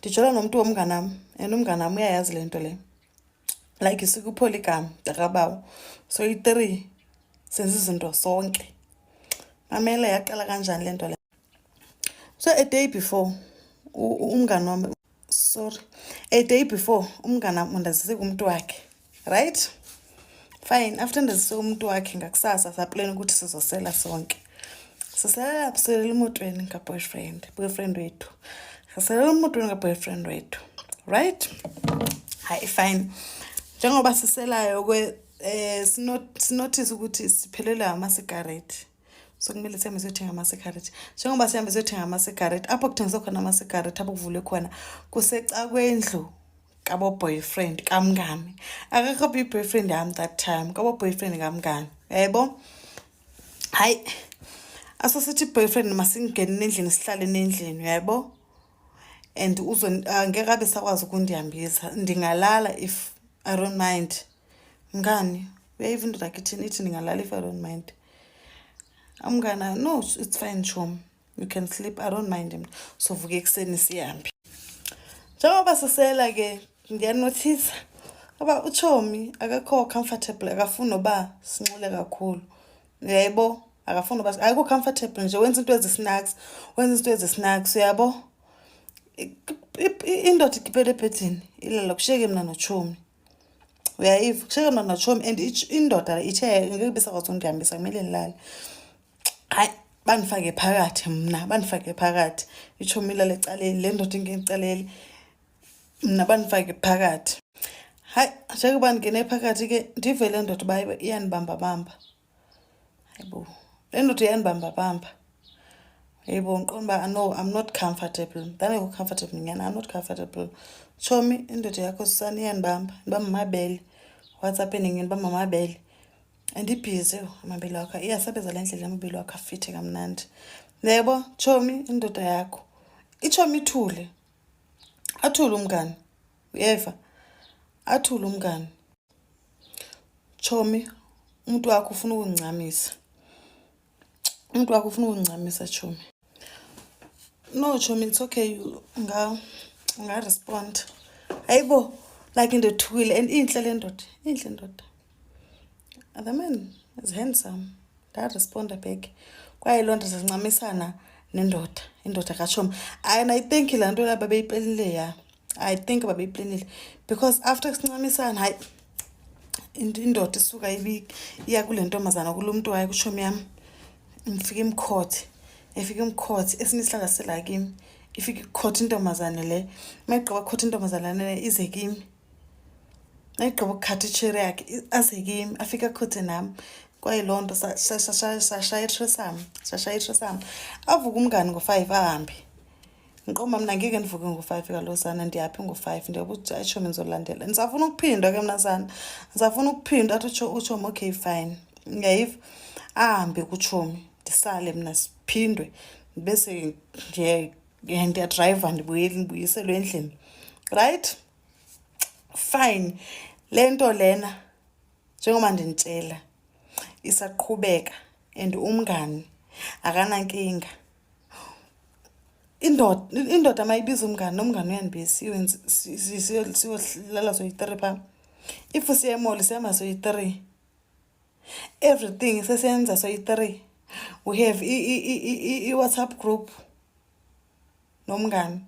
Ndijola nomntu womnganam and umnganam uyayazi le nto le. Like sikwi-polygamy, mntakabawo. So iyi-three senza izinto sonke. Mamela, yaqala kanjani le nto le. So a day before umngani wam, sorry, a day before umngani wam undazise kumntu wakhe, right? Fine, after ndazise umntu wakhe ngakusasa saplana ukuthi sizosela sonke. Sisela, siselela emotweni kaboyfriend, boyfriend wethu. Siselela emotweni kaboyfriend wethu, right? Hayi, fine. Njengoba siselayo ke sinothisa ukuthi siphelelwe amasigarethi. So kumele sihambe siyothenga amasigarethi. Njengoba sihambe siyothenga amasigarethi, apho kuthengiswa khona amasigarethi, apho kuvulwe khona kusecakwendlu kabo boyfriend kamngani. Akekho i-boyfriend yami that time, kabo boyfriend kamngani. Yayebo? Hayi, asasithi boyfriend masingene endlini, sihlale endlini, uyayebo? And uzo angeke abe sakwazi ukundihambisa. Ndingalala if I don't mind. Mngani, uyayiva indoda yakhe ithini? Ithi ndingalala if I don't mind. Umngani, no, it's fine, chomi. You can sleep, I don't mind mna. Sovuka ekuseni sihambe. Njengoba sisela ke ndiyanothisa uba utshomi akekho comfortable, akafuni noba sinxile kakhulu. Uyayibo? Akafuni noba akekho comfortable nje, wenza into ezi-snacks, wenza izinto ezi-snacks, uyabo? Indoda igibele ebhedini ilala, kushiyeke mna notshomi. Uyayiva? Kushiyeke mna notshomi and indoda ithe ngeke ibisakwazi undihambisa, kumele ndilale. Hayi, bandifake phakathi mna, bandifake phakathi. Itshomi ilale ecaleni, le ndoda ingene ecaleni, mna bandifake phakathi. Hayi, njengoba ndingene phakathi ke ndive le ndoda uba iyandibambabamba. Hayibo, le ndoda iyandibambabamba. Hayibo, ndiqonda uba no, I'm not comfortable. Ndandingekho comfortable nyhani, I'm not comfortable. Tshomi, indoda yakho sana iyandibamba, indibamba amabele. What's happening? Indibamba amabele. And ibhizi amabele wakho, iyasebeza le ndlela amabele wakho afithe kamnandi. Yebo, tshomi, indoda yakho. Itshomi ithule. Athule umngani. Uyeva? Athule umngani. Tshomi, umntu wakho ufuna ukuncamisa. Umntu wakho ufuna ukuncamisa, tshomi. No, tshomi, it's okay. Unga respond. Hayibo, like ndothukile and intle le ndoda. Intle ndoda. The man is handsome. Ndaresponda back. Kwaye loo nto sincamisana nendoda, indoda katshomi. And I think laa nto laa babeyiplanile ya. I think babeyiplanile because after sincamisana, hayi, indoda isuka iya kule ntombazana, kulo mntu wayo, kutshomi yam. Ifike imkhothe, ifike imkhothe, esinye isihlahla sila kimi. Ifike ikhothe intombazane le. Mayigqiba kukhotha intombazane le ize kimi. Mayigqiba ukukhatha itsheri yakhe aze kimi, afike akhothe nami. Kwaye loo nto sashaya i-threesome, sashaya i-threesome. Avuke umngani ngo-5 ahambe. Ndiqonda mna ngeke ndivuke ngo-5 kaloku sana, ndiyaphi ngo-5? Ndiyoba itshomi ndizolandela. Ndisafuna ukuphindwa ke mna sana, ndisafuna ukuphindwa. Athi utshomi okay fine, uyayiva? Ahambe kutshomi, ndisale mna siphindwe, bese ndiyadrayiva ndibuyele, ndibuyiselwe endlini. Right? Fine. Le nto lena njengoba ndinitshela isaqhubeka and umngani akanankinga. Indoda mayibiza umngani, nomngani uyandibiza, siyohlala soyi-three phaa. If siya e-mall sihamba soyi-three. Everything sesiyenza soyi-three. We have i-WhatsApp group nomngani.